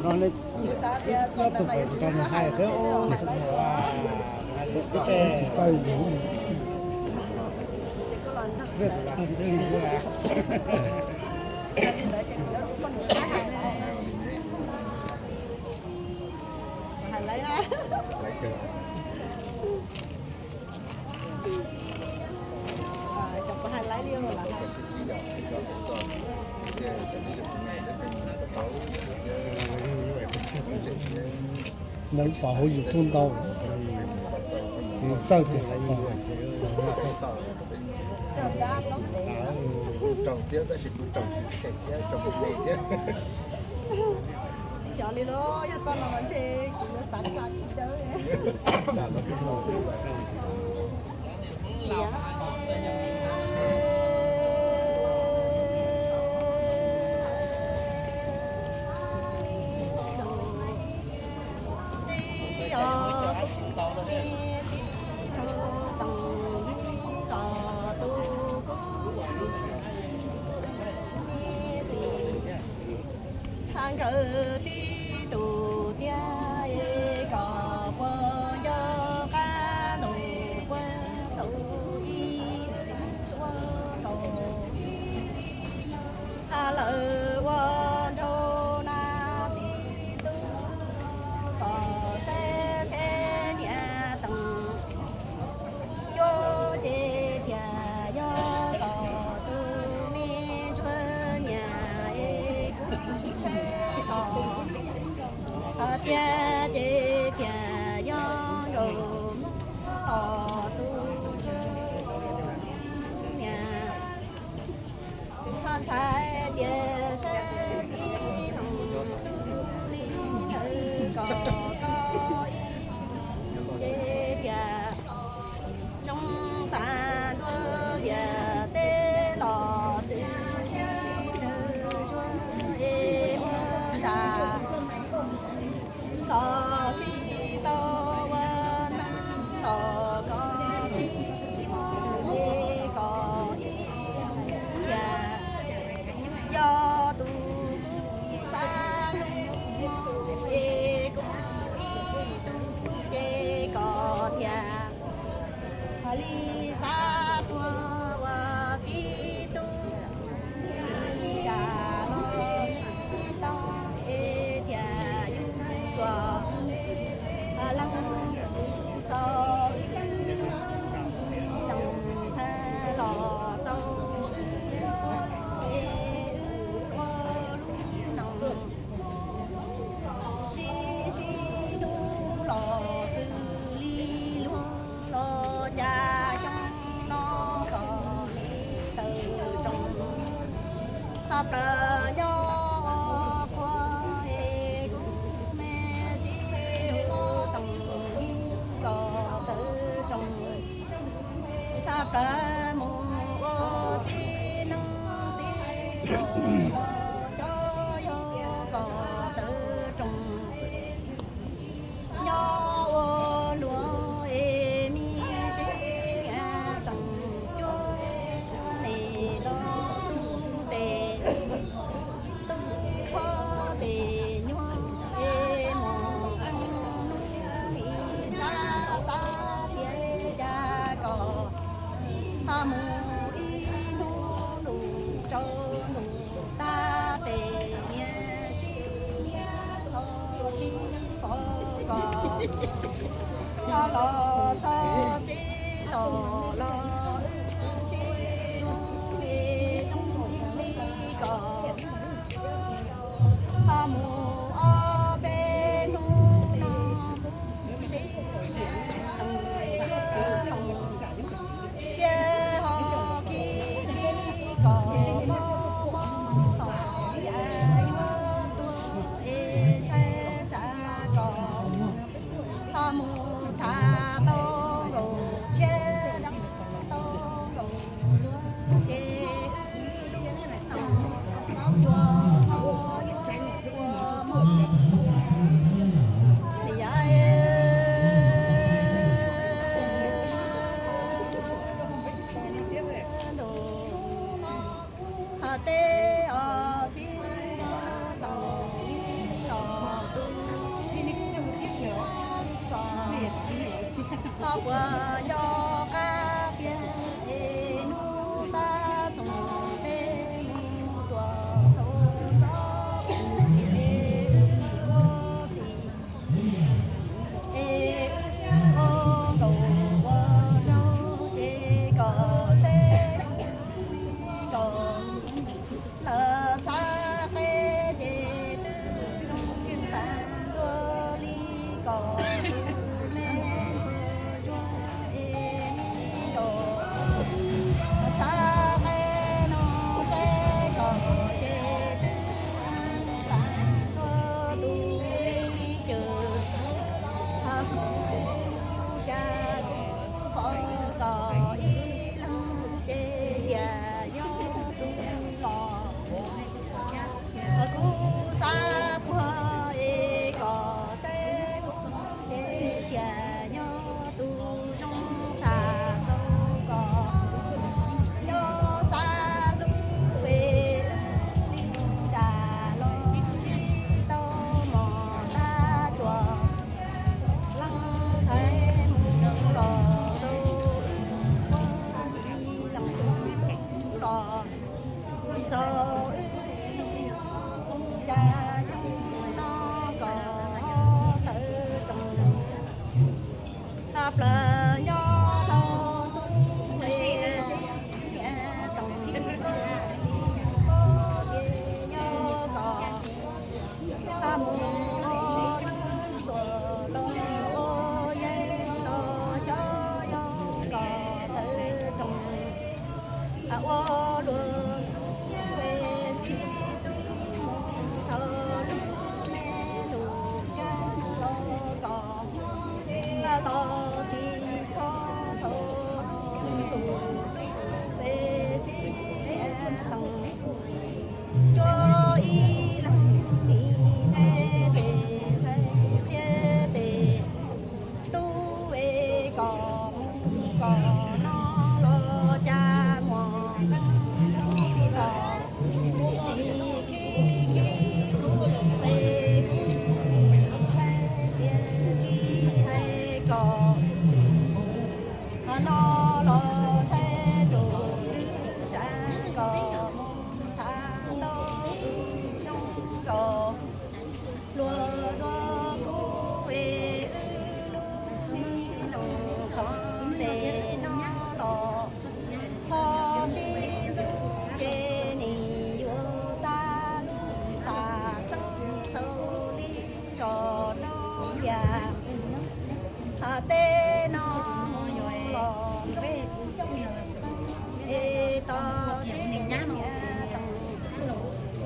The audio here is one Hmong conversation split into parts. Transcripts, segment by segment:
No nej, nyob tus pem rau nws hais thiab. Lawv pom hauv YouTube ntau, txawj tias raug thiab, tab sis kuv raug tsis khem thiab, raug mus li thiab. Cov li los yog txoj no mas ntshe kuv yuav xav tsis dawb. Nkawd tib tug thiab es kom puas nco qab ntuj puag thaum ub ua nkaus. Lawv ua nraug na txiv tub, kom saib seb niam teem cuab ces thiaj yog kom tus me ntsuag nyiam es kuv saib tau. Hais tias ces thiaj yog nkaus muab los tus ntsuag nyiam. Ho ntxhais tias saib txiv neej tus li ntawd kom koj ib ces thiaj zoo tas ntua tias teb los txwv rawg suab es ua cas los sib tau ua ntxeev los koj sib hmov es kom ib yam yog tus kuv xav hlub es kuv ib tug ces kom thiaj li xav puag ua txiv tub. Li cas los sib tau es thiaj yug txuas leej twg tau ib leeg ntxhais los tau es wb ua lub neej sib sib hlub los xws li luag los cas xyoo no kom li tawm roos. Ho plaws nyob ua qhua es kuv me txiv hu toom yig kom tawm roos. Ho plaws mus ua txiv neej txiv yaus los cov yog kom tawm roos. Nyob ua luag es me sib nyiam teem cuab, nim los tu tes tu qhov tes nyuag es mus hnub ib xav xav tias cas kom ho mus ib hnub ntuj tsaus ntuj tag tes niam sib nyiam txog tsis pom koj, ho los txog tsev los los wb sib hlub es zoo li koj. Ho mus ob peb hnub no kuv sib nyiam teem cuab, siab ho khib khib kom mob mob, ho yam yuav tuag es ntshai tsam kom ho mus tham tau nkaus tshiab dab tau nkaus luag ces wb lub neej yuav ho yuav ua Puas nco qab tias es hnub tab txoos tej mus tuam thaum ntxov es wb ua tim es wb ua nkaus ua zaug ces kom seb kom lawv txhab qeb ces twb zoo tas ntua li kom tus me ntsuag es nyob txhab qeb no seb kom ces twb tas ntua tus me cwm ha hu cas kuv qhov kom ib leeg ces tias yog tus los kuv xav puag es kom saib kuv ces tias yog tus zoo tshaj txaus kom nyob xav lub es wb cas los sib tau mos tab cuam leej ntxhais mus los rau wb ib leeg los txog wb cas yoog no kom tawv roos ha plaws nyob hauv tus es sib nias toom tsis pob ces nyob kom ha mus ua neeb tuam los ua yeeb los xyov yog kom tawv roos ha ua luag txuj es txij tub mus thaum lub me lus kab los kom ha los tsis txhob thaum tus lub es sib nias toom cuab ib leeg nim nte tes ntxhais qhia tes tub es kom mus kom no los cas muaj neeg los mus ib khib khib kuv es kuv ntshai tias tsis hais kom qhov no los ntshai rau lwm tsam kom mus tham tau tus zoo kom luag dua kuv es wb lub me neej qhov ntej no los ho sib ntxub ces nim yuav tag lub tas xeeb xaus li zos rau yam ha tej no mus los es tos sib nias toom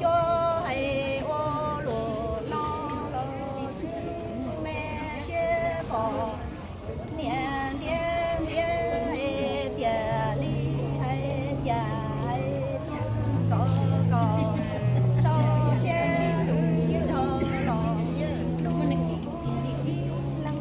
cuab hais ua luag no los me siab pom niam ntiav ntiav es tiag li hais cas hais tias kom kom so siab lus zog los lub ib leeg